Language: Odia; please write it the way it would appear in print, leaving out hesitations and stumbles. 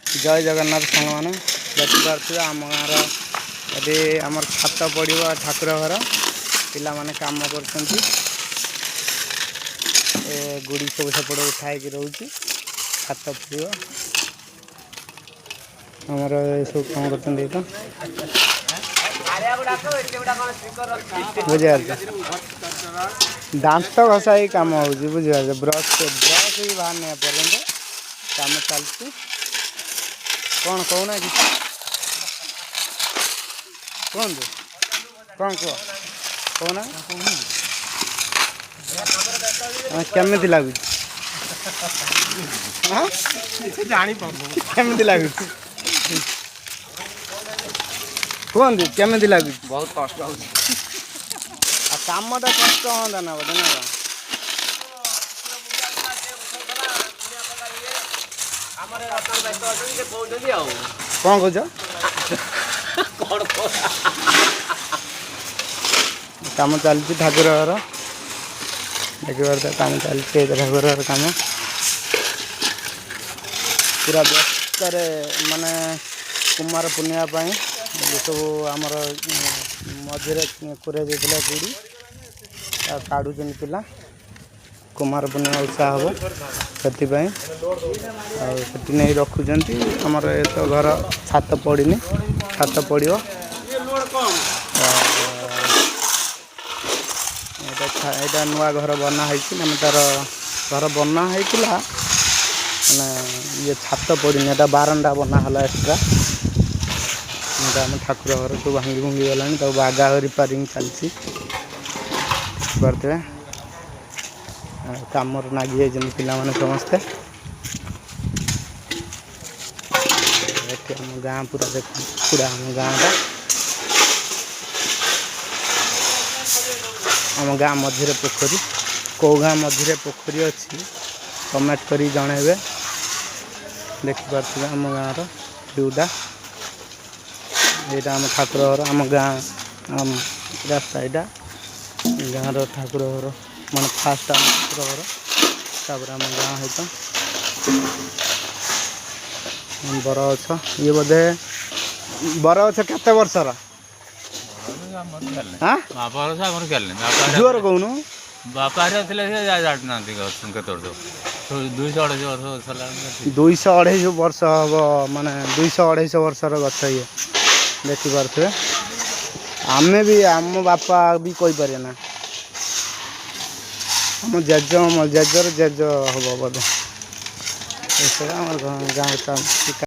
ଜୟ ଜଗନ୍ନାଥ ସାଙ୍ଗମାନେ। ଦେଖିପାରୁଥିବେ, ଆମ ଗାଁର ଏଠି ଆମର ଛାତ ପଡ଼ିବ ଠାକୁର ଘର। ପିଲାମାନେ କାମ କରୁଛନ୍ତି। ଏ ଗୁଡ଼ି ସବୁ ସେପଟେ ଉଠା ହେଇକି ରହୁଛି, ଛାତ ପଡ଼ିବ ଆମର। ଏସବୁ କାମ କରୁଛନ୍ତି ତ, ବୁଝିପାରୁଛ? ଦାନ୍ତ ଘଷା ହେଇ କାମ ହେଉଛି, ବୁଝିପାରୁଛ? ବ୍ରସ୍ ବ୍ରସ୍ ବି ବାହାରିନି ଏପର୍ଯ୍ୟନ୍ତ, କାମ ଚାଲିଛି। କ'ଣ କହୁନା କିଛି? କୁହନ୍ତୁ, କ'ଣ କୁହ, କହୁନା। କେମିତି ଲାଗୁଛି? ହଁ? ଜାଣିପାରୁନୁ। କେମିତି ଲାଗୁଛି କୁହନ୍ତୁ, କେମିତି ଲାଗୁଛି? ବହୁତ କଷ୍ଟ ହଉଛି। ଆଉ କାମଟା କଷ୍ଟ ହୁଅନ୍ତା ନା ବୋଧେ, ନା କଣ? ଆମର ବର୍ତ୍ତମାନ ବ୍ୟସ୍ତ ଅଛନ୍ତି, ସେ କହୁଛନ୍ତି ଆଉ। କ'ଣ କହୁଛ? କ'ଣ? କାମ ଚାଲିଛି ଠାକୁର ଘର, ଦେଖିପାରୁଥିବେ, କାମ ଚାଲିଛି। ଏଇଟା ଠାକୁର ଘର କାମ ପୁରା ବ୍ୟସ୍ତରେ, ମାନେ କୁମାର ପୂର୍ଣ୍ଣିମା ପାଇଁ ଏସବୁ ଆମର ମଝିରେ କୁରେଇ ଦେଇଥିଲା ଗୁଡ଼ି, ତାକୁ କାଢ଼ୁଛନ୍ତି ପିଲା। କୁମାର ପୂର୍ଣ୍ଣିମା ଓଷା ହେବ, ସେଥିପାଇଁ ଆଉ ସେଠି ନେଇ ରଖୁଛନ୍ତି। ଆମର ଏ ତ ଘର ଛାତ ପଡ଼ିନି, ଛାତ ପଡ଼ିବ। ଏଇଟା ନୂଆ ଘର ବନା ହେଇଛି, ମାନେ ତାର ଘର ବନା ହେଇଥିଲା, ମାନେ ଇଏ ଛାତ ପଡ଼ିନି। ଏଇଟା ବାରଣ୍ଡା ବନା ହେଲା ଏକ୍ସଟ୍ରା। ଏଇଟା ଆମ ଠାକୁର ଘର, ସବୁ ଭାଙ୍ଗି ଭୁଙ୍ଗି ଗଲାଣି, ତାକୁ ବାଗା ରିପାରିଂ ଚାଲିଛି, ଦେଖିପାରୁଥିବେ। ଆଉ କାମରେ ନାଗି ଯାଇଛନ୍ତି ପିଲାମାନେ ସମସ୍ତେ। ଏଠି ଆମ ଗାଁ ପୁରା ଦେଖନ୍ତୁ, ପୁରା ଆମ ଗାଁଟା। ଆମ ଗାଁ ମଝିରେ ପୋଖରୀ। କେଉଁ ଗାଁ ମଝିରେ ପୋଖରୀ ଅଛି, କମେଣ୍ଟ କରି ଜଣାଇବେ। ଦେଖିପାରୁଥିବେ ଆମ ଗାଁର ଭିଉଟା। ଏଇଟା ଆମ ଠାକୁର ଘର, ଆମ ଗାଁ, ଆମ ରାସ୍ତା। ଏଇଟା ଗାଁର ଠାକୁର ଘର, ମାନେ ଫାଷ୍ଟ ଆମ ଠାକୁର ଘର, ତାପରେ ଆମ ଗାଁ ହେଇତ ବରଗଛ। ଇଏ ବୋଧେ ବରଗଛ କେତେ ବର୍ଷର? ଆଁ? ବାପା ବର୍ଷ ଆମର ଖେଳିନି ବାପା। ଜୋର କହୁନୁ। ବାପା ହେରିକା ଥିଲେ, ସେ ଜାଣିନାହାନ୍ତି ଗଛ କେତେ ବର୍ଷ, 250 ବର୍ଷ ଗଛ ହେଲାଣି। 200 250 ବର୍ଷ ହବ, ମାନେ 200 250 ବର୍ଷର ଗଛ ଇଏ, ଦେଖିପାରୁଥିବେ। ଆମେ ବି, ଆମ ବାପା ବି କହିପାରିବେ ନା, ଆମ ଜେଜ, ମୋ ଜେଜର ଜେଜ ହବ ବୋଧେ। ଏସବୁ ଆମର ଗାଁ।